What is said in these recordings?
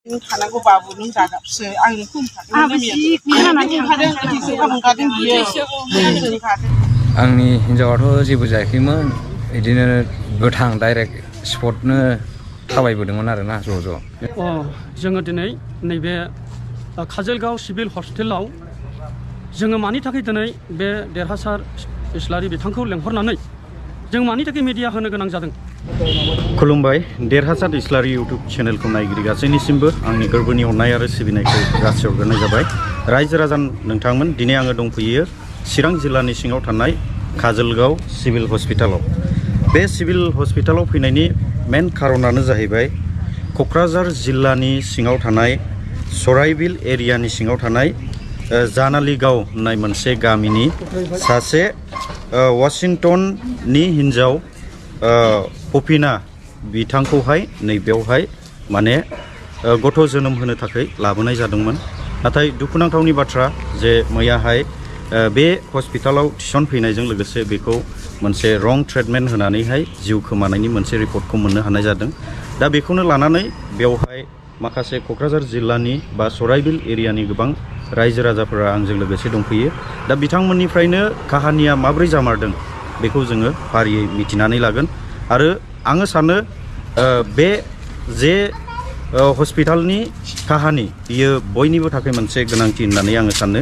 थानांगौ बाबु नों दादाबसो आंनि आंनि हिनजावाथ' जेबो जायाखैमोन बिदिनो गोथां डाइरेक्ट स्पटनो थाबायबोदोंमोन आरोना ज' जोङो दिनै नैबे काजलगाव सिभिल हस्पिटालाव जोङो मानि थाखाय दिनै बे देरहासार इस्लारि बिथांखौ लेंहरनानै जों मानि थाखाय मिडिया होनो गोनां जादों। खुलुमबाय देरहासार इस्लारि इउटुब चेनेलखौ नायगिरि गासैनिसिमबो आंनि गोरबोनि अननाय आरो सिबिनायखौ जासिहरग्रोनाय जाबाय। रायजो राजा नोंथांमोन दिनै आङो दंफैयो चिरां जिल्लानि सिङाव थानाय काजलगाव सिभिल हस्पिटालाव। बे सिभिल हस्पिटालाव फैनायनि मेन खारनानो जाहैबाय क'क्राझार जिल्लानि सिङाव थानाय सराइबिल एरियानि सिङाव थानाय जानालिगाव होननाय मोनसे गामिनि सासे वाशिंटननि हिन्जाव पपिना बिथांखौहाय नैबेयावहाय माने गथ' जोनोम होनो थाखाय लाबोनाय जादोंमोन। नाथाय दुखुनांथावनि बाथ्रा जे मैयाहाय बे हस्पिटालाव थिसनफैनायजों लोगोसे बेखौ मोनसे रं ट्रिटमेन्ट होनानैहाय जिउ खोमानायनि मोनसे रिपर्टखौ मोननो हानाय जादों। दा बेखौनो लानानै बेवहाय माखासे क'क्राझार जिल्लानि बा सराइबिल एरियानि गोबां रायजो राजाफोरा आंजों लोगोसे दंफैयो। दा बिथांमोननिफ्रायनो काहानिया माब्रै जामारदों बेखौ जोङो फारियै मिथिनानै लागोन। आरो आङो सानो बे जे हस्पिटालनि काहानि बियो बयनिबो थाखाय मोनसे गोनांथि होननानै आङो सानो।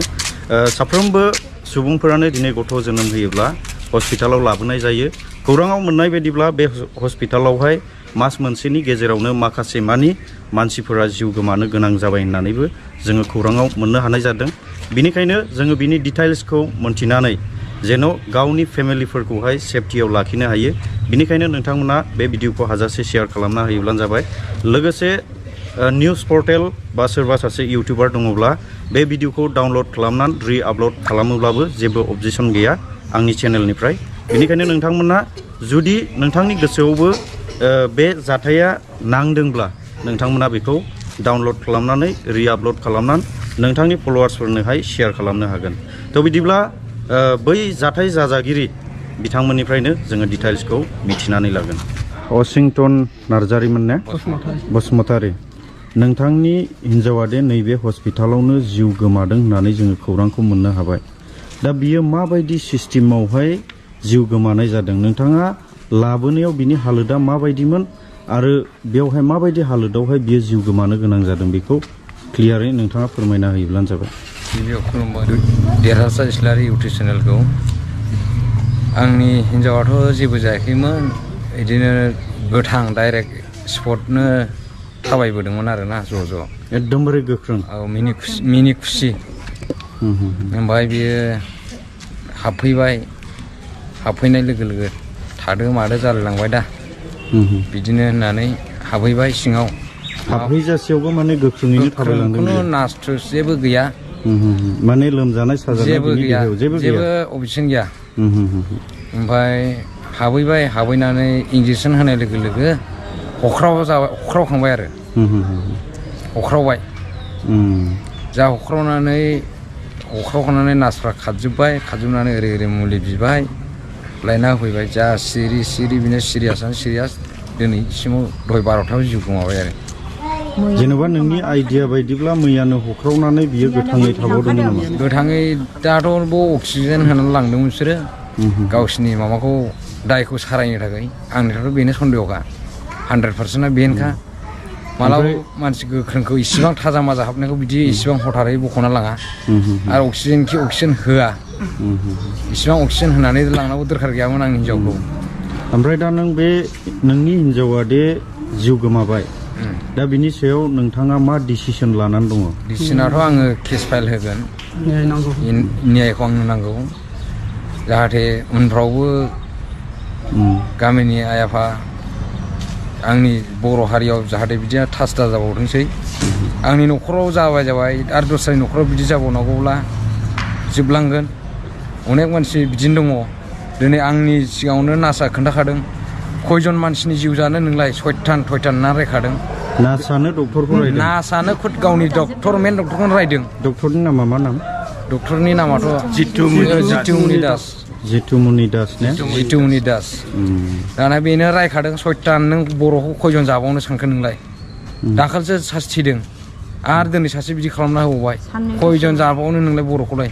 साफ्रोमबो सुबुंफोरानो दिनै गथ' जोनोम होयोब्ला हस्पिटालाव लाबोनाय जायो। खौराङाव मोननाय बायदिब्ला बे हस्पिटालावहाय मास मोनसेनि गेजेरावनो माखासे मानि मानसिफोरा जिउ गोमानो गोनां जाबाय होननानैबो जोङो खौराङाव मोननो हानाय जादों। बिनिखायनो जोङो बिनि डिटेल्सखौ मोनथिनानै जेन' गावनि फेमिलिफोरखौहाय सेफटियाव लाखिनो हायो। बिनिखायनो नोंथांमोना बे भिडिअखौ हाजासे शेयार खालामना होयोब्लानो जाबाय। लोगोसे निउस पर्टेल बा सोरबा सासे इउटिउबार दङब्ला बे भिडिअखौ डाउनलड खालामनानै रि-आपल'ड खालामोब्लाबो जेबो अबजेक्सन गैया आंनि चेनेलनिफ्राय। बेनिखायनो नोंथांमोना जुदि नोंथांनि गोसोआवबो बे जाथाया नांदोंब्ला नोंथांमोना बेखौ डाउनलड खालामनानै रि-आपल'ड खालामनानै नोंथांनि फल'वार्सफोरनोहाय शेयार खालामनो हागोन। थ' बिदिब्ला बै जाथाय जाजागिरि बिथांमोननिफ्रायनो जोङो डिटेल्सखौ मिथिनानै लागोन। वाशिंटन नार्जारिमोन ने? बसुमतारी। नोंथांनि हिन्जावा दे नैबे हस्पिटालावनो जिउ गोमादों होननानै जोङो खौरांखौ मोननो हाबाय। दा बियो माबायदि सिस्टेमावहाय जिउ गोमानाय जादों? नोंथाङा लाबोनायाव बिनि हालोदा माबायदिमोन आरो बेवहाय माबायदि हालोदावहाय बियो जिउ गोमानो गोनां जादों बेखौ क्लियारै नोंथाङा फोरमायना होयोब्लानो जाबाय। गिबियाव खुलुमबाय देरहासार इस्लारि इउटुब चेनेलखौ। आंनि हिन्जावाथ' जेबो जायाखैमोन बिदिनो गोथां डाइरेक्ट स्पटनो थाबायबोदोंमोन आरोना ज'। एकदमबारे गोख्रों। औ मिनि खुसि। ओमफ्राय बियो हाबफैनाय लोगो लोगो थादो मादो जालायलांबाय दा बिदिनो होननानै हाबहैबाय सिङाव। हाबहैजासेयावबो माने गोख्रोङैनो थाबायलांदों। खुनु नासथुस जेबो गैया। माने लोमजानाय साजानाय जेबो गैया, जेबो अबजेक्सन गैया। ओमफ्राय हाबहैनानै इन्जेकसन होनाय लोगो लोगो हख्रावखांबाय आरो हख्रावबाय। जा हख्रावखांनानै नार्सफ्रा खारजोबनानै ओरै मुलि बिबाय लायना होफैबाय। जा सिरि बिनो सिरियास दिनैसिमाव दहाय 12थायाव जिउ गोमाबाय आरो। जेनेबा नोंनि आइडिया बायदिब्ला मैयानो हख्रावनानै बियो गोथाङै थाबावदोंमोन नामा? गोथाङै दाथ' अक्सिजेन होनानै लांदोंमोन बिसोरो गावसिनि माबाखौ दायखौ सारायनो थाखाय। आंनिथ' बेनो सन्देहखा 100%। बेनोखा मालाबा मानसि गोख्रोंखौ इसिबां थाजा माजा हाबनायखौ बिदि इसिबां हथारै बख'ना लाङा। आरो अक्सिजेन होआ। इसिबां अक्सिजेन होनानै लांनांगौ दरखार गैयामोन आंनि हिन्जावखौ। ओमफ्राय दा नोंनि हिन्जावा दे जिउ गोमाबाय, दा बिनि सायाव नोंथाङा मा डिसिसन लानानै दङ? डिसिसनाथ' आङो केस फाइल होगोन। न्यायखौ आंनो नांगौ जाहाथे उनफ्रावबो गामिनि आइ आफा आंनि बर' हारियाव जाहाथे बिदिया थास दा जाबावथोंसै। आंनि न'खराव जाबाय आरो दस्रानि न'खराव बिदि जाबावनांगौब्ला जोबलांगोन। अनेक मानसि बिदिनो दङ। दिनै आंनि सिगाङावनो नार्सआ खोन्थाखादों खयजन मानसिनि जिउ जानो नोंलाय सयथान ना रायखादों। नार्सआनो डक्टरखौ रायदों? नार्सआनो खुद गावनि मेन डक्टरखौनो रायदों। डक्टरनि नामा मा नाम? डक्टरनि नामाथ' जितुमनि दास। जितुमनि दास ने? जितुमनि दास। दाना बेनो रायखादों 6था नों बर'खौ खयजन जाबावनो सानखो नोंलाय? दाखालिसो सासे थैदों आरो दिनै सासे बिदि खालामना होबावबाय खयजन जाबावनो नोंलाय बर'खौलाय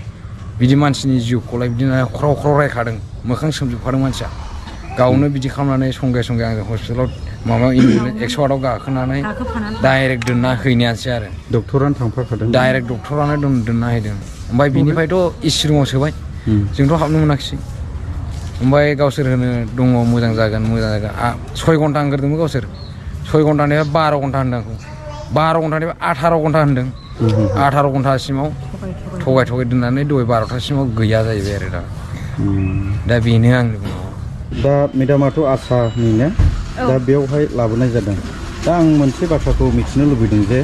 बिदि मानसिनि जिउखौलाय बिदिनो ख्राव ख्राव रायखादों मोखां सोमजोबखादों मानसिया गावनो बिदि खालामनानै संगे संगे आंजों हस्पिटालाव माबा 108आव गाखोनानै डाइरेक्ट दोनना हैनायानोसै आरो डक्टरानो थांफाखादों डाइरेक्ट डक्टरानो दोनना हैदों ओमफ्राय बिनिफ्रायथ' एसि रुमाव सोबाय जोंथ' हाबनो मोनाखिसै ओमफ्राय गावसोर होनो दङ मोजां जागोन 6 घन्टा होनग्रोदोंमोन गावसोर 6 घन्टानिफ्राय 12 घन्टा होनदों आंखौ 12 घन्टानिफ्राय 18 घन्टा होनदों 18 घन्टासिमाव थगाय दोननानै दहाय 12थासिमाव गैया जाहैबाय आरो दा बेनो आंनि बुंनांगौ दा मेडामाथ' आसानि ने दा बेयावहाय लाबोनाय जादों दा आं मोनसे बाथ्राखौ मिथिनो लुबैदों जे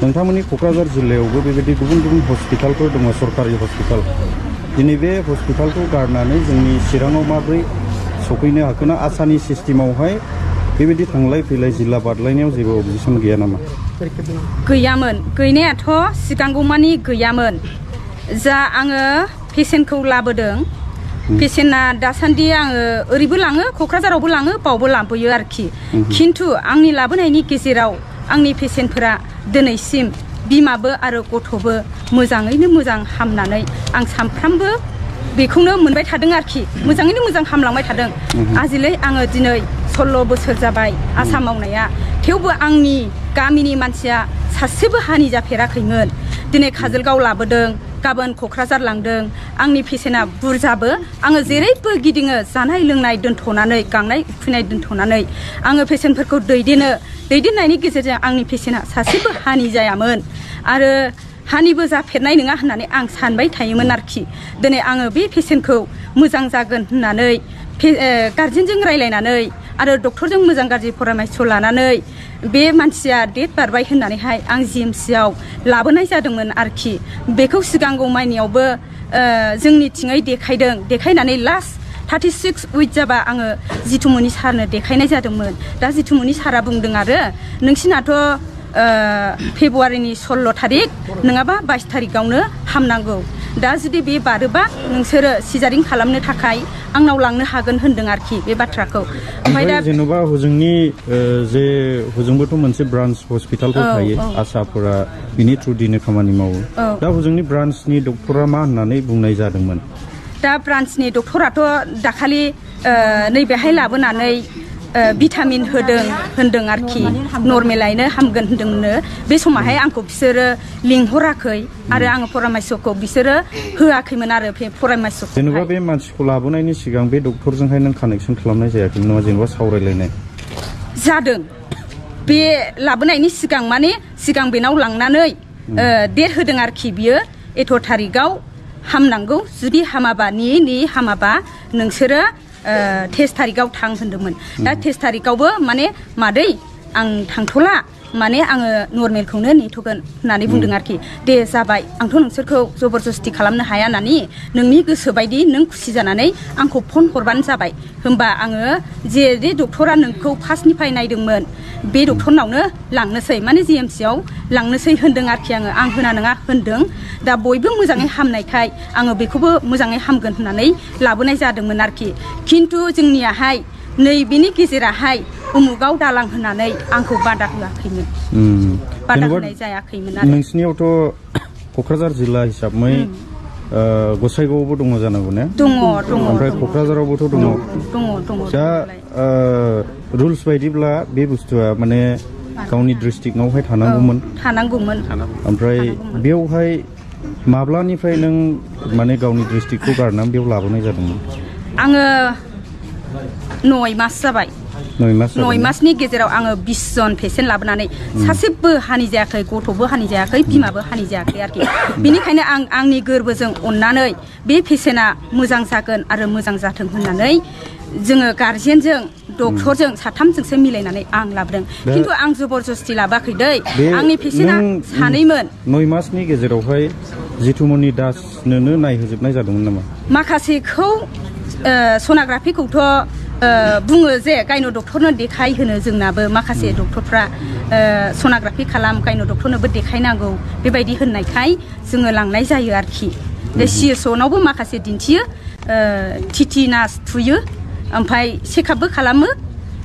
नोंथांमोननि क'क्राझार जिल्लायावबो बेबायदि गुबुन गुबुन हस्पिटालफोर दङ सरकारि हस्पिटाल दिनै बे हस्पिटालखौ गारनानै जोंनि चिराङाव माबोरै सफैनो हाखोना आसानि सिस्टेमावहाय बेबायदि थांलाय फैलाय जिल्ला बारलायनायाव जेबो अबजेक्सन गैया नामा गैयामोन गैनायाथ' सिगांगौमानि गैयामोन जा आङो पेसेन्टखौ लाबोदों पेसेन्टआ दासान्दि आङो ओरैबो लाङो क'क्राझारावबो लाङो बावबो लाबोयो आरोखि खिन्थु आंनि लाबोनायनि गेजेराव आंनि पेसेन्टफोरा दिनैसिम बिमाबो आरो गथ'बो मोजाङैनो मोजां हामनानै आं सामफ्रामबो बेखौनो मोनबाय थादों आरोखि मोजाङैनो मोजां हामलांबाय थादों आजिलै आङो दिनै 16 बोसोर जाबाय आसा मावनाया थेवबो आंनि गामिनि मानसिया सासेबो हानि जाफेराखैमोन दिनै काजलगाव लाबोदों गाबोन क'क्राझार लांदों आंनि पेसेन्टआ बुरजाबो आङो जेरैबो गिदिङो जानाय लोंनाय दोनथ'नानै गांनाय उखैनाय दोनथ'नानै आङो पेसेन्टफोरखौ दैदेननायनि गेजेरजों आंनि पेसेन्टआ सासेबो हानि जायामोन आरो हानिबो जाफेरनाय नङा होननानै आं सानबाय थायोमोन आरोखि दिनै आङो बे पेसेन्टखौ मोजां जागोन होननानै गार्जेनजों रायलायनानै आरो डक्टरजों मोजां गाज्रि परामर्श लानानै बे मानसिया डेट बारबाय होननानैहाय आं जिएमसिआव लाबोनाय जादोंमोन आरोखि बेखौ सिगांगौमानियावबो जोंनिथिङै देखायनानै लास्ट 36 उइक जाबा आङो जिथुमनि सारनो देखायनाय जादोंमोन दा जिथुमनि सारा बुंदों आरो नोंसिनाथ' फेब्रुवारिनि 16 थारिख नङाबा 22 थारिखआवनो हामनांगौ दा जुदि बे बारोबा नोंसोरो सिजारिं खालामनो थाखाय आंनाव लांनो हागोन होनदों आरोखि बे बाथ्राखौ ओमफ्राय दा जेनेबा हजोंनि जे हजोंबोथ' मोनसे ब्रान्च हस्पिटालफोर थायो आसाफोरा बिनि थ्रुदिनो खामानि मावो दा हजोंनि ब्रान्चनि डक्टरा मा होननानै बुंनाय जादोंमोन दा ब्रान्चनि डक्टराथ' दाखालि नैबेहाय लाबोनानै भिटामिन होनदों आरोखि नर्मेलायनो हामगोन होनदोंनो बे समावहाय आंखौ बिसोरो लिंहराखै आरो आङो परामर्शखौ बिसोरो होआखैमोन आरो परामर्शखौ जेनेबा बे मानसिखौ लाबोनायनि सिगां बे डक्टरजोंहाय नों कानेक्सन खालामनाय जायाखै नामा जेनेबा सावरायलायनाय जादों बे लाबोनायनि सिगां माने सिगां बेनाव लांनानै डेट होदों आरोखि बियो 8 थारिखआव हामनांगौ जुदि हामाबा हामाबा नोंसोरो 23 थारिखआव थां होनदोंमोन दा 23 थारिखआवबो माने मादै आं थांथ'ला माने आङो नर्मेलखौनो नेथ'गोन होननानै बुंदों आरोखि दे जाबाय आंथ' नोंसोरखौ जबरदस्ति खालामनो हाया होननानै नोंनि गोसो बायदि नों खुसि जानानै आंखौ फन हरबानो जाबाय होमबा आङो जे डक्टरा नोंखौ फार्स्टनिफ्राय नायदोंमोन बे डक्टरनावनो लांनोसै माने जिएमसिआव लांनोसै होनदों आरोखि आं होना नङा होनदों दा बयबो मोजाङै हामनायखाय आङो बेखौबो मोजाङै हामगोन होननानै लाबोनाय जादोंमोन आरोखि खिन्थु जोंनियाहाय नैबेनि गेजेराहाय उमुगाव दालां होननानै आंखौ बादा होआखैमोन बादा होनाय जायाखैमोन आरो नोंसिनियावथ' क'क्राझार जिल्ला हिसाबै गसाइगावआवबो दङ जानांगौ ने दङ ओमफ्राय क'क्राझारावबोथ' दङ दा रुल्स बायदिब्ला बे बुस्थुआ माने गावनि डिस्ट्रिक्टआवहाय थानांगौमोन ओमफ्राय बेयावहाय माब्लानिफ्राय नों माने गावनि डिस्ट्रिक्टखौ गारनानै बेयाव लाबोनाय जादोंमोन आङो 9 मास जाबाय 9 मासनि गेजेराव आङो 20 जन पेसेन्ट लाबोनानै सासेबो हानि जायाखै गथ'बो हानि जायाखै बिमाबो हानि जायाखै आरोखि बेनिखायनो आं आंनि गोरबोजों अननानै बे पेसेन्टआ मोजां जागोन आरो मोजां जाथों होननानै जोङो गार्जेनजों डक्टरजों साथामजोंसो मिलायनानै आं लाबोदों खिन्थु आं जबरदस्ति लाबाखै दै आंनि पेसेन्टआ सानैमोन 9 मासनि गेजेरावहाय जिथुमनि दासनोनो नायहोजोबनाय जादोंमोन नामा माखासेखौ सनाग्राफिखौथ' बुङो जे गायन' डक्टरनो देखायहोनो जोंनाबो माखासे डक्टरफ्रा सनाग्राफि खालाम गायन' डक्टरनोबो देखायनांगौ बेबायदि होननायखाय जोङो लांनाय जायो आरोखि CSOनावबो माखासे दिन्थियो टिटि नार्स थुयो ओमफ्राय चेकआपबो खालामो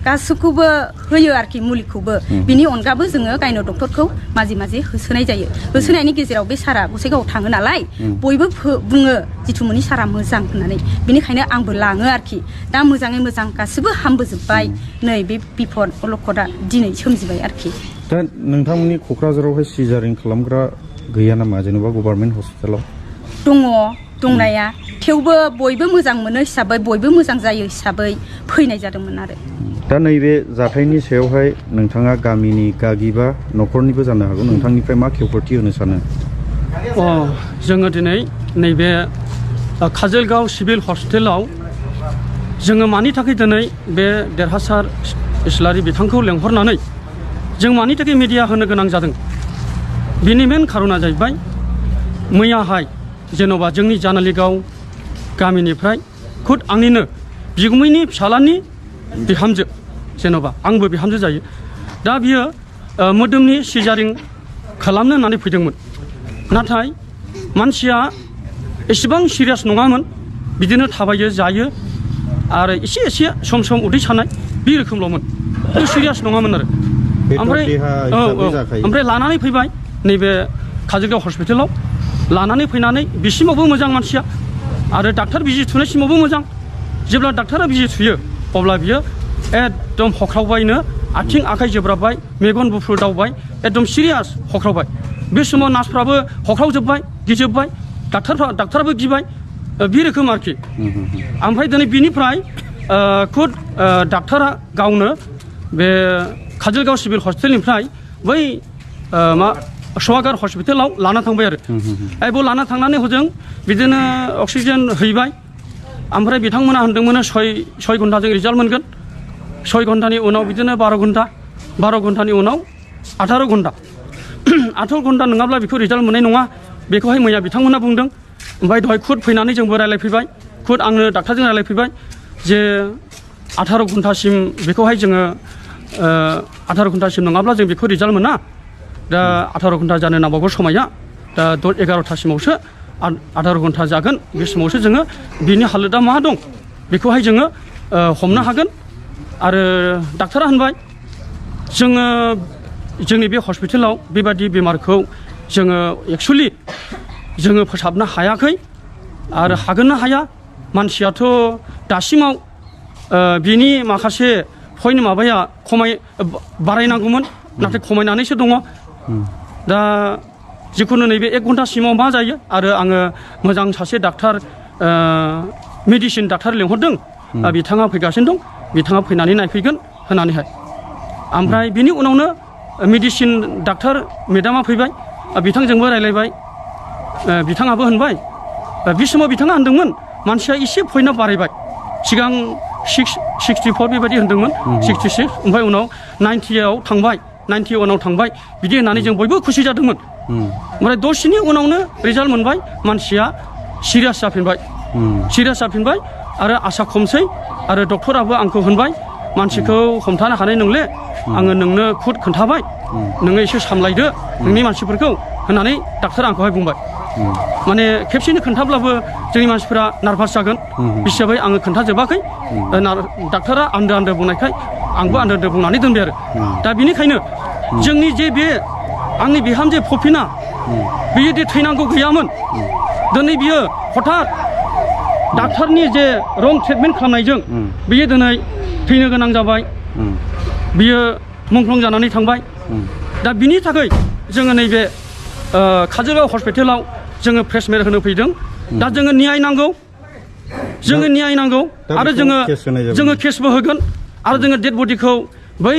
गासैखौबो होयो आरोखि मुलिखौबो बिनि अनगाबो जोङो गायन' डक्टरखौ माजे माजे होसोनाय जायो होसोनायनि गेजेराव बे सारा गसाइगावआव थाङो नालाय बयबो बुङो जिथुमनि सारा मोजां होननानै बिनिखायनो आंबो लाङो आरोखि दा मोजाङै मोजां गासिबो हामबोजोब्बाय नै बे बिपद अलखदा दिनै सोमजिबाय आरोखि दा नोंथांमोननि क'क्राझारावहाय सिजारिं खालामग्रा गैया नामा जेनेबा गभर्नमेन्ट हस्पिटालाव दङ दंनाया थेवबो बयबो मोजां मोनो हिसाबै बयबो मोजां जायो हिसाबै फैनाय जादोंमोन आरो दा नैबे जाथायनि सायावहाय नोंथाङा गामिनि गागि बा न'खरनिबो जानो हागौ नोंथांनिफ्राय मा खेवफोरथि होनो सानो जोङो दिनै नैबे काजलगाव सिभिल हस्पिटालाव जोङो मानि थाखाय दिनै बे देरहासार इस्लारि बिथांखौ लेंहरनानै जों मानि थाखाय मिडिया होनो गोनां जादों बिनि मेन खारना जाहैबाय मैयाहाय जेन'बा जोंनि जानालिगाव गामिनिफ्राय खुद आंनिनो बिगुमैनि फिसालानि बिहामजो जेन'बा आंबो बिहामजो जायो दा बियो मोदोमनि सिजारिं खालामनो होननानै फैदोंमोन नाथाय मानसिया एसेबां सिरियास नङामोन बिदिनो थाबायो जायो आरो एसे एसे सम सम उदै सानाय बे रोखोमल'मोन सिरियास नङामोन आरो ओमफ्राय लानानै फैबाय नैबे काजलगाव हस्पिटालाव लानानै फैनानै बिसिमावबो मोजां मानसिया आरो डाक्टार बिजि थुनायसिमावबो मोजां जेब्ला डाक्टारा बिजि थुयो अब्ला बियो एकदम हख्रावबायनो आथिं आखाइ जोब्राबबाय मेगन गुफुर दावबाय एकदम सिरियास हख्रावबाय बे समाव नार्सफ्राबो हख्रावजोब्बाय गिजोब्बाय डाक्टाराबो गिबाय बे रोखोम आरोखि ओमफ्राय दिनै बिनिफ्राय खुद डाक्टारा गावनो बे काजलगाव सिभिल हस्पिटालनिफ्राय बै सवागार हस्पिटालाव लाना थांबाय आरो बेयाव लाना थांनानै हजों बिदिनो अक्सिजेन हैबाय ओमफ्राय बिथांमोना होनदोंमोन 6 घन्टाजों रिजाल्ट मोनगोन 6 घन्टानि उनाव बिदिनो 12 घन्टानि उनाव 18 घन्टा 18 घन्टा नङाब्ला बेखौ रिजाल्ट मोननाय नङा बेखौहाय मैया बिथांमोना बुंदों ओमफ्राय दहाय खुद फैनानै जोंबो रायलायफैबाय खुद आंनो डाक्टारजों रायलायफैबाय जे 18 घन्टासिम बेखौहाय जोङो 18 घन्टासिम नङाब्ला जों बेखौ रिजाल्ट मोना दा 18 घन्टा जानो नांबावगौ समाया दा 11टासिमावसो 18 घन्टा जागोन बे समावसो जोङो बिनि हालोदा मा दं बेखौहाय जोङो हमनो हागोन आरो डाक्टारा होनबाय जोङो जोंनि बे हस्पिटालाव बेबादि बेमारखौ जोङो एक्चुअलि जोङो फोसाबनो हायाखै आरो हागोनना हाया मानसियाथ' दासिमाव बिनि माखासे पइन्ट माबाया बारायनांगौमोन नाथाय खमायनानैसो दङ दा जिखुनु नैबे 1 घन्टासिमाव मा जायो आरो आङो मोजां सासे डाक्टार मेडिसिन डाक्टार लेंहरदों बिथाङा फैगासिनो दं बिथाङा फैनानै नायफैगोन होननानैहाय ओमफ्राय बिनि उनावनो मेडिसिन डाक्टार मेडामा फैबाय बिथांजोंबो रायलायबाय बिथाङाबो होनबाय बे समाव बिथाङा होनदोंमोन मानसिया एसे पइन्टआ बारायबाय सिगां 64 बेबायदि होनदोंमोन 66 ओमफ्राय उनाव 90आव थांबाय 91आव थांबाय बिदि होननानै जों बयबो खुसि जादोंमोन ओमफ्राय दसेनि उनावनो रिजाल्ट मोनबाय मानसिया सिरियास जाफिनबाय आरो आसा खमसै आरो डक्टराबो आंखौ होनबाय मानसिखौ हमथानो हानाय नंले आङो नोंनो खुद खोन्थाबाय नोङो एसे सामलायदो नोंनि मानसिफोरखौ होननानै डाक्टारा आंखौहाय बुंबाय माने खेबसेनो खोन्थाब्लाबो जोंनि मानसिफोरा नार्भास जागोन हिसाबै आङो खोन्थाजोबाखै डाक्टारा आन्दो बुंनायखाय आंबो आन्दो बुंनानै दोनबाय आरो दा बेनिखायनो जोंनि जे बे आंनि बिहामजो फफिना बियो दि थैनांगौ गैयामोन दिनै बियो हठात डाक्टारनि जे रं ट्रिटमेन्ट खालामनायजों बियो दिनै थैनो गोनां जाबाय बियो मुंख्लं जानानै थांबाय दा बिनि थाखाय जोङो नैबे काजलगाव हस्पिटालाव जोङो प्रेस मेल होनो फैदों दा जोङो न्याय नांगौ आरो जोङो केसबो होगोन आरो जोङो डेड बडिखौ बै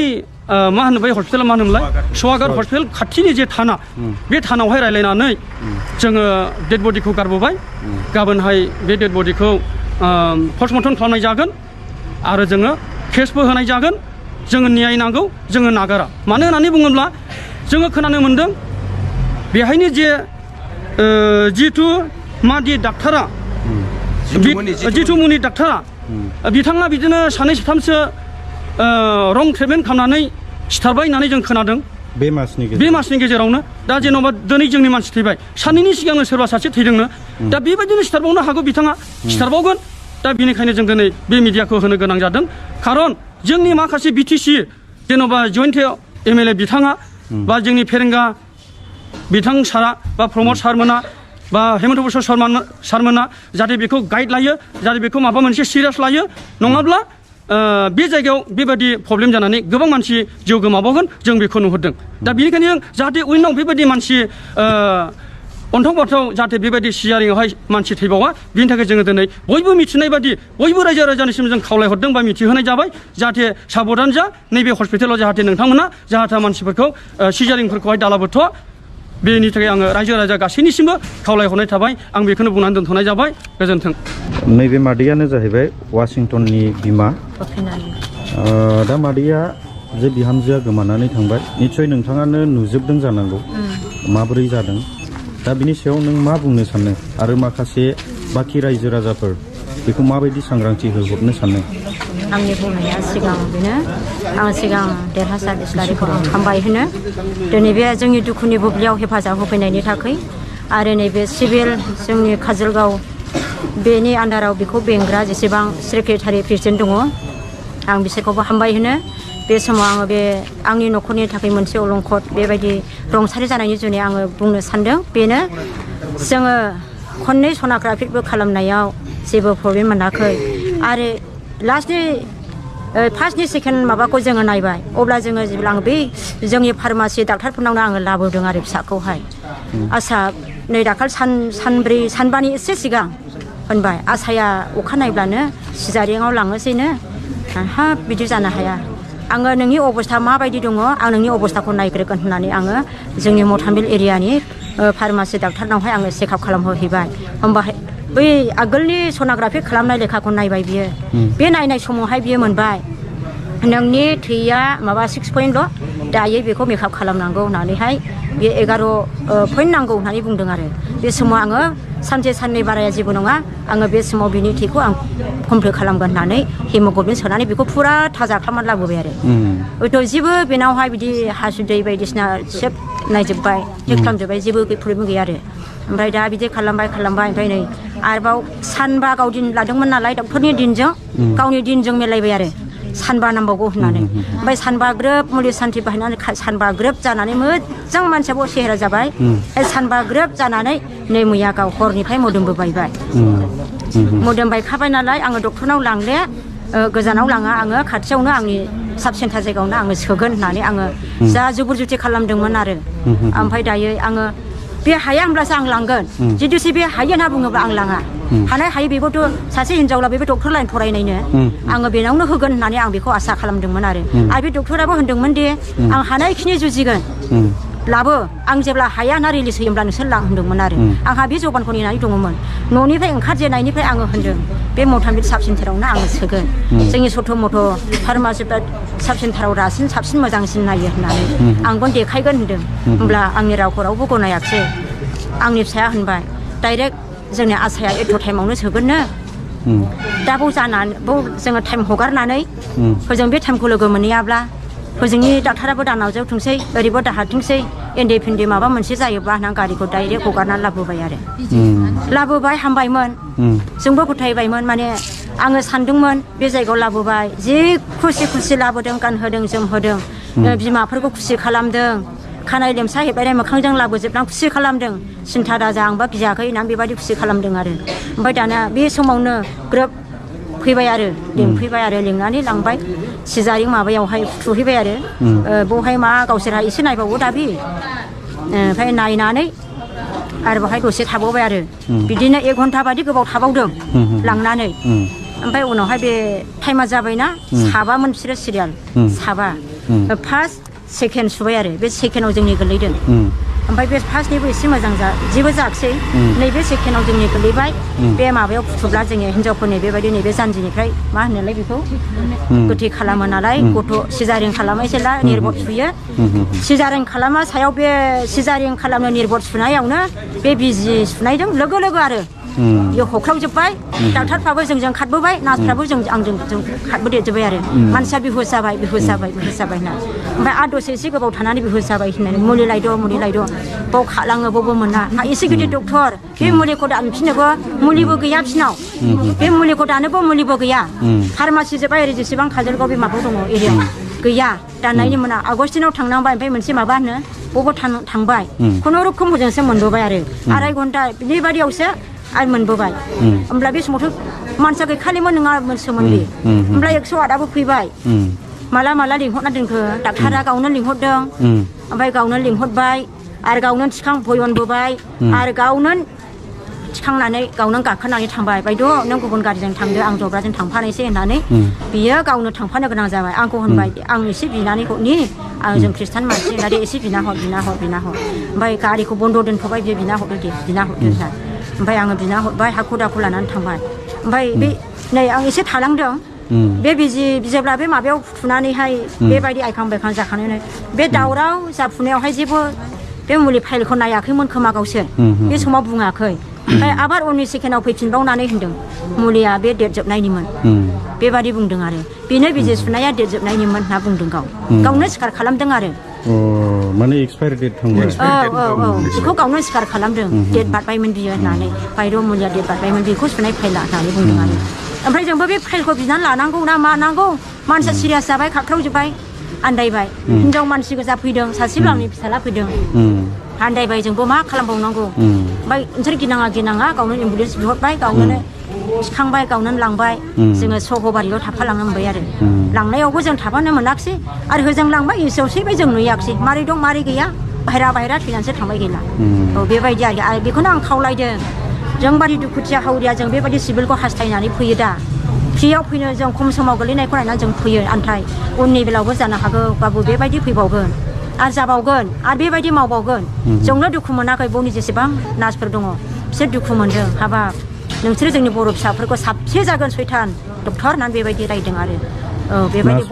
मा होनो बै हस्पिटाला मा होनोमोनलाय सवागार हस्पिटाल खाथिनि जे थाना बे थानावहाय रायलायनानै जोङो डेड बडिखौ गारबोबाय गाबोनहाय बे डेड बडिखौ पस्टमर्टम खालामनाय जागोन आरो जोङो केसबो होनाय जागोन जोङो न्याय नांगौ जोङो नागारा मानो होननानै बुङोब्ला जोङो खोनानो मोन्दों बेहायनो जे जितु मादि डाक्टारा जितुमुनि डाक्टारा बिथाङा बिदिनो 2-3सो रं ट्रिटमेन्ट खालामनानै सिथारबाय होननानै जों खोनादों बे मासनि गेजेरावनो दा जेन'बा दिनै जोंनि मानसि थैबाय सानैनि सिगांनो सोरबा सासे थैदोंनो दा बेबायदिनो सिथारबावनो हागौ बिथाङा सिथारबावगोन दा बेनिखायनो जों दिनै बे मिडियाखौ होनो गोनां जादों खारन जोंनि माखासे बिटिसि जेन'बा जयन्त MLA बिथाङा बा जोंनि फेरेंगा बिथां सारा बा प्रमद सारमोना बा हेमन्त बसर सारमोना जाहाथे बेखौ गाइड लायो जाहाथे बेखौ माबा मोनसे सिरियास लायो नङाब्ला बे जायगायाव बेबायदि प्रब्लेम जानानै गोबां मानसि जिउ गोमाबावगोन जों बेखौ नुहुरदों दा बेनिखायनो जाहाथे उनाव बेबायदि मानसि अन्थाव बाथाव जाहाथे बेबायदि सिजारिंआवहाय मानसि थैबावा बिनि थाखाय जोङो दिनै बयबो मिथिनाय बादि बयबो रायजो राजानिसिम जों खावलायहरदों बा मिथिहोनाय जाबाय जाहाथे साबधान जा नैबे हस्पिटालाव जाहाथे नोंथांमोना जाहाथे मानसिफोरखौ सिजारिंफोरखौहाय दालाबोथ' बेनि थाखाय आङो रायजो राजा गासैनिसिमबो खावलायहरनाय थाबाय आं बेखौनो बुंनानै दोनथ'नाय जाबाय गोजोन्थों नैबे मादैयानो जाहैबाय वाशिंटननि बिमा दा मादैया जे बिहामजोआ गोमानानै थांबाय निस्सय नोंथाङानो नुजोबदों जानांगौ माबोरै जादों दा बिनि सायाव नों मा बुंनो सानो आरो माखासे बाखि रायजो राजाफोर बेखौ माबायदि सांग्रांथि होहरनो सानो आंनि बुंनाया सिगां बेनो आं सिगां देरहासार इस्लारिखौ आं हामबाय होनो दिनै बे जोंनि दुखुनि बुब्लियाव हेफाजाब होफैनायनि थाखाय आरो नैबे सिभिल जोंनि काजलगाव बेनि आन्दाराव बेखौ बेंग्रा जेसेबां सेक्रेटारि प्रेसिडेन्ट दङ आं बिसोरखौबो हामबाय होनो बे समाव आङो बे आंनि न'खरनि थाखाय मोनसे अलंखद बेबायदि रुंसारि जानायनि जुनै आङो बुंनो सानदों बेनो जोङो खननै सन'ग्राफिबो खालामनायाव जेबो प्रब्लेम मोनाखै आरो लास्टनि फार्स्टनि सेकेन्ड माबाखौ जोङो नायबाय अब्ला जोङो जेब्ला आं बै जोंनि फार्मासि डाक्टारफोरनावनो आङो लाबोदों आरो फिसाखौहाय आसा नै दाखाल सानब्रै सानबानि एसे सिगां होनबाय आसाया अखा नायब्लानो सिजारिङाव लाङोसैनो हाब बिदि जानो हाया आङो नोंनि अबस्था माबायदि दङ आं नोंनि अबस्थाखौ नायग्रोगोन होननानै आङो जोंनि मथामिल एरियानि फार्मासि डाक्टारनावहाय आङो चेकआप खालामहोहैबाय होमबाहाय बै आगोलनि सन'ग्राफि खालामनाय लेखाखौ नायबाय बियो बे नायनाय समावहाय बियो मोनबाय नोंनि थैया माबा 6 पइन्टल' दायो बेखौ मेकआप खालामनांगौ होननानैहाय बे 11 पइन्ट नांगौ होननानै बुंदों आरो बे समाव आङो सानसे साननै बाराया जेबो नङा आङो बे समाव बिनि थैखौ आं कमप्लिट खालामगोन होननानै हेमोग्लबिन सोनानै बेखौ फुरा थाजा खालामनानै लाबोबाय आरो हयथ' जेबो बेनावहाय बिदि हासुदै बायदिसिना सोब नायजोब्बाय चेक खालामजोब्बाय जेबो प्रब्लेम गैया आरो ओमफ्राय दा बिदि खालामबाय ओमफ्राय नै आरोबाव सानबा गाव दिन लादोंमोन नालाय डक्टरनि दिनजों गावनि दिनजों मिलायबाय आरो सानबा नांबावगौ होननानै ओमफ्राय सानबा ग्रोब मुलि सान्थि बाहायनानै सानबा ग्रोब जानानै मोजां मानसियाबो सेहेरा जाबाय सानबा ग्रोब जानानै नै मैया गाव हरनिफ्राय मोदोमबो बायबाय मोदोम बायखाबाय नालाय आङो डक्टरनाव लांले गोजानाव लाङा आङो खाथियावनो आंनि साब सेन्टार जायगायावनो आङो सोगोन होननानै आङो जा जुबुर जुथि खालामदोंमोन आरो ओमफ्राय दायो आङो बे हाया होनब्लासो आं लांगोन जुदिसो बे हायो होनना बुङोब्ला आं लाङा हानाय हायो बेबोथ' सासे हिनजावला बेबो डक्टर लाइन फरायनायनो आङो बेनावनो होगोन होननानै आं बेखौ आसा खालामदोंमोन आरो बे डक्टराबो होनदोंमोन दि आं हानायखिनि जुजिगोन लाबो आं जेब्ला हाया होनना रिलिज होयोब्ला नोंसोर लां होनदोंमोन आरो आंहा बे जबानखौ नेनानै दङमोन न'निफ्राय ओंखारजेननायनिफ्राय आङो होनदों बे मथामिल साब सेन्टारावनो आङो सोगोन जोंनि सथ' मथ' फार्मासि साब सेन्टाराव रासिन साबसिन मोजांसिन नायो होननानै आंबो देखायगोन होनदों होमब्ला आंनि रावखौ रावबो गनायाखिसै आंनि फिसाया होनबाय डाइरेक्ट जोंनि आसाया एथ' टाइमावनो सोगोननो दा बाव जानानै बाव जोङो टाइम हगारनानै हजों बे टाइमखौ लोगो मोनहैयाब्ला हजोंनि डाक्टाराबो दानावजोबथोंसै ओरैबो दाहारथोंसै एन्डे फिन्डे माबा मोनसे जायोब्ला होननानै गारिखौ डाइरेक्ट हगारनानै लाबोबाय आरो लाबोबाय हामबायमोन जोंबो फोथायबायमोन माने आङो सानदोंमोन बे जायगायाव लाबोबाय जि खुसि लाबोदों गानहोदों जोमहोदों बिमाफोरखौ खुसि खालामदों खानाय लेमसा हेबनाय मोखांजों लाबोजोबनानै खुसि खालामदों सिन्था दाजा आंबा गियाखै होननानै बेबायदि खुसि खालामदों आरो ओमफ्राय दाना बे समावनो ग्रोब फैबाय आरो लिंफैबाय आरो लिंनानै लांबाय सिजारिं माबायावहाय थुहैबाय आरो बेवहाय मा गावसोरहा एसे नायबावो दा बे ओमफ्राय नायनानै आरो बेवहाय दसे थाबावबाय आरो बिदिनो 1 घन्टा बादि गोबाव थाबावदों लांनानै ओमफ्राय उनावहाय बे टाइमा जाबायना साबामोन बिसोरो सिरियाल साबा फार्स्ट सेकेन्ड सुबाय आरो बे सेकेन्डआव जोंनि गोलैदों ओमफ्राय बे फार्स्टनिबो एसे मोजां जेबो जायाखिसै नैबे सेकेन्डआव जोंनि गोलैबाय बे माबायाव फुथुब्ला जोङो हिनजावफोरनि बेबायदि नैबे जानजिनिफ्राय मा होनोलाय बेखौ गोथै खालामो नालाय गथ' सिजारिं खालामो जेला निर्बट सुयो सिजारिं खालामा सायाव बे सिजारिं खालामनो निर्बट सुनायावनो बे बिजि सुनायजों लोगो आरो बियो हख्रावजोब्बाय डाक्टारफ्राबो जोंजों खारबोबाय नार्सफ्राबो आंजों खारबोदेरजोब्बाय आरो मानसिया बिहुस जाबाय होनना ओमफ्राय आरो दसे एसे गोबाव थानानै बिहुस जाबाय होननानै मुलि लायद' बाव खालाङो बावबो मोना एसे गिदिर डक्टर बे मुलिखौ दानफिननोबो मुलिबो गैया फिनाव बे मुलिखौ दानोबो मुलिबो गैया फार्मासि जोब्बाय ओरै जेसेबां काजलगाव बे माबायाव दङ एरियायाव गैया दाननायनि मोना आगस्टिनाव थांनांबाय ओमफ्राय मोनसे माबा होनो बबाव थांबाय खुनुरुखुम हजोंसो मोनबोबाय आरो आराय घन्टा बेबादियावसो आरो मोनबोबाय होमब्ला बे समावथ' मानसिया गैखालिमोन नङा सोमोन्दै ओमफ्राय 108आबो फैबाय माला लिंहरना दोनखो डाक्टारा गावनो लिंहरदों ओमफ्राय गावनो लिंहरबाय आरो गावनो भयनबोबाय आरो गावनो थिखांनानै गावनो गाखोनानै थांबाय बायद' नों गुबुन गारिजों थांदो आं जब्राजों थांफानोसै होननानै बियो गावनो थांफानो गोनां जाबाय आंखौ होनबाय आं एसे बिनानै हरनि जों खृष्टान मानसि होननानै एसे बिना हर ओमफ्राय गारिखौ बन्द' दोनथ'बाय बियो बिना हरदो ओमफ्राय आङो बिना हरबाय हाखु दाखु लानानै थांबाय ओमफ्राय बे नै आं एसे थालांदों बे जेब्ला बे माबायाव फुथुनानैहाय बेबायदि आइखां बायखां जाखानानै बे दावराव जाफुनायावहाय जेबो बे मुलि फाइलखौ नायाखैमोन खोमा गावसोर बे समाव बुङाखै ओमफ्राय आबार उननि सेकेन्डआव फैफिनबावनानै होनदों मुलिया बे डेट जोबनायनिमोन बेबादि बुंदों आरो बेनो बिजि सुनाया डेट जोबनायनिमोन होनना बुंदों गावनो सिखार खालामदों आरो माने एक्सपायरि डेट थांबाय बेखौ गावनो सिखार खालामदों डेट बारबायमोन बियो होननानै बायद' मुलिया डेट बारबायमोन बेखौ सुनाय फाइला होननानै बुंदों आरो ओमफ्राय जोंबो बे फाइलखौ बिनानै लानांगौ ना मा नांगौ मानसिया सिरियास जाबाय खाख्रावजोब्बाय आन्दायबाय हिनजाव मानसि गोजा फैदों सासेल' आंनि फिसाला फैदों आन्दायबाय जोंबो मा खालामबावनांगौ ओमफ्य नोंसोर गिनाङा गावनो एम्बुलेन्स बिहरबाय गावनो थिखांबाय गावनो लांबाय जोङो सहबारियाव थाफालांनो मोनबाय आरो लांनायावबो जों थाफानो मोनाखिसै आरो होजों लांबाय इसेयाव सैबाय जों नुयाखिसै मारै दं मारै गैया बाहेरा थैनानैसो थांबाय गैला बेबायदि आरो बेखौनो आं खावलायदों जोंबादि दुखुथिया हावरिया जों बेबायदि सिभिलखौ हास्थायनानै फैयो दा फ्रियाव फैनो जों खम समाव गोलैनायखौ नायनानै जों फैयो आन्थाय उननि बेलायावबो जानो हागौ बाबु बेबायदि फैबावगोन आरो जाबावगोन आरो बेबायदि मावबावगोन जोंनो दुखु मोनाखै बौनि जेसेबां नार्सफोर दङ बिसोर दुखु मोनदों हाबाब नोंसोरो जोंनि बर' फिसाफोरखौ साबसे जागोन सैथान डक्टर होननानै बेबायदि रायदों आरो बेबायदि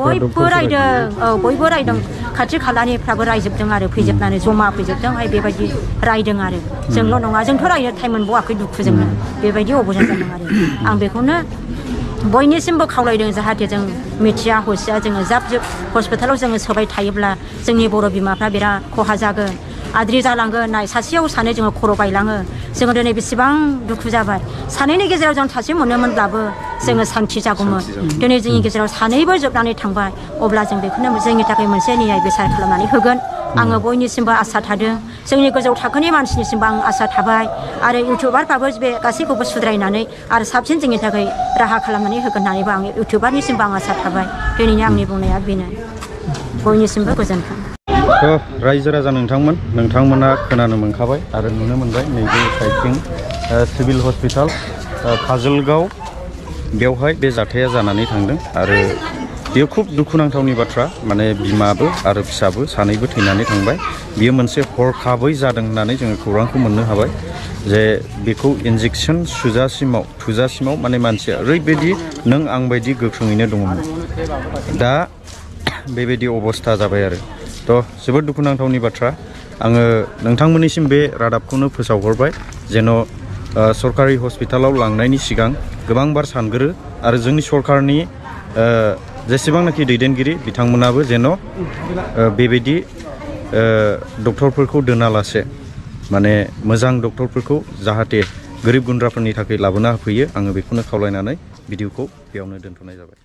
बयबो रायदों खाथि खालानिफ्राबो रायजोबदों आरो फैजोबनानै जमा फैजोबदों बेबायदि रायदों आरो जोंल' नङा जोंथ' रायनो टाइम मोनबावाखै दुखुजोंनो बेबायदि अबस्थान जादों आरो आं बेखौनो बयनिसिमबो खावलायदों जाहाथे जों मिथिया हसिया जोङो जाब हस्पिटालाव जोङो सोबाय थायोब्ला जोंनि बर' बिमाफ्रा बिराद खहा जागोन आद्रि जालांगोन नाय सासेयाव सानै जोङो खर' बायलाङो जोङो दिनै बेसेबां दुखु जाबाय सानैनि गेजेराव जों सासे मोनोमोनब्लाबो जोङो सान्थि जागौमोन दिनै जोंनि गेजेराव सानैबो जोबनानै थांबाय अब्ला जों बेखौनो जोंनि थाखाय मोनसे न्याय बिसार खालामनानै होगोन आङो बयनिसिमबो आसा थादों जोंनि गोजौ थाखोनि मानसिनिसिमबो आं आसा थाबाय आरो इउटुबारफ्राबो बे गासैखौबो सुद्रायनानै आरो साबसिन जोंनि थाखाय राहा खालामनानै होगोन होननानैबो आं इउटुबारनिसिमबो आं आसा थाबाय दिनैनि आंनि बुंनाया बेनो बयनिसिमबो गोजोन्थों रायजो राजा नोंथांमोना खोनानो मोनखाबाय आरो नुनो मोनबाय नैबे साइडथिं सिभिल हस्पिटाल काजलगाव बेवहाय बे जाथाया जानानै थांदों आरो बेयो खुब दुखुनांथावनि बाथ्रा माने बिमाबो आरो फिसाबो सानैबो थैनानै थांबाय बियो मोनसे हरखाबै जादों होननानै जोङो खौरांखौ मोननो हाबाय जे बेखौ इन्जेक्सन थुजासिमाव माने मानसिया ओरैबायदि नों आं बायदि गोख्रोङैनो दङमोन दा बेबायदि अबस्था जाबाय आरो जोबोद दुखुनांथावनि बाथ्रा आङो नोंथांमोननिसिम बे रादाबखौनो फोसावहरबाय जेन' सरकारि हस्पिटालाव लांनायनि सिगां गोबांबार सानग्रो आरो जोंनि सरकारनि जेसेबांनाखि दैदेनगिरि बिथांमोनाबो जेन' बेबायदि डक्टरफोरखौ दोनालासे माने मोजां डक्टरफोरखौ जाहाथे गोरिब गुन्द्राफोरनि थाखाय लाबोना होफैयो आङो बेखौनो खावलायनानै भिडिअखौ बेयावनो दोनथ'नाय जाबाय।